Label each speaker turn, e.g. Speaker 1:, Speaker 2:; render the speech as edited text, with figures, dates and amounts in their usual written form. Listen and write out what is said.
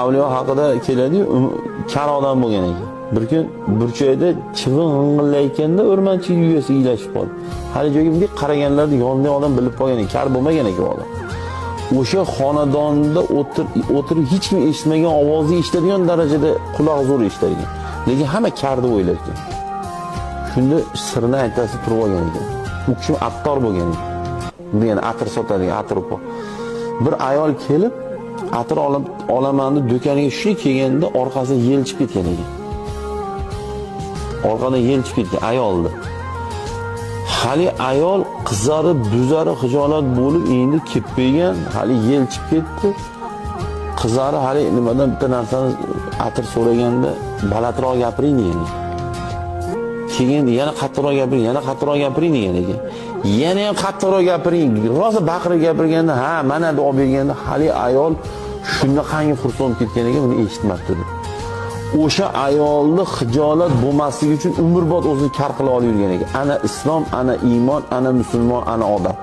Speaker 1: Avliyo haqida keladi-yu, kar odam bo'lgan ekan. Bir kun burchakda chivin g'ing'illayotganda o'rmonchi uyasiga ilashib qoldi. Hali joyga bunday qaraganlarda yonidagi odam bilib qolgan ekan, kar bo'lmagan ekan u odam. O'sha xonadonda o'tirib hech kim eshitmagan ovozni eshitadigan darajada quloq zo'r eshitar ekan. Lekin hamma kar deb o'ylar ekan. Shunda sirni aytasi turib olgan ekan. U kishi attor bo'lgan ekan. Degan atir sotadigan atir upa. Bir ayol kelib atir olib olaman deb do'koniga shunday kelganda orqasidan yelchib ketgan ekan. Orqadan yelchib ketgan ayolni. Hali ayol qizarib, buzarib, xijolat bo'lib endi kelib qo'ygan, hali yelchib ketdi. Qizarib hali nimadan bitta narsani atir so'raganda balandroq gapiring degan ekan. Keyin yana qattiqroq gapiring, yana qattiqroq gapiring degan ekan. Yana ham qattiqroq gapiring, rosa baqirib gapirganda, ha, mana deb olib berganda hali ayol shunaqangi xursand ketgan ekan, buni eshitmabdi deb. O'sha ayolni xijolat bo'lmasligi uchun umrbod o'zini kar qila olib yurgan ekan. Ana islom, ana iymon, ana musulmon, ana odam.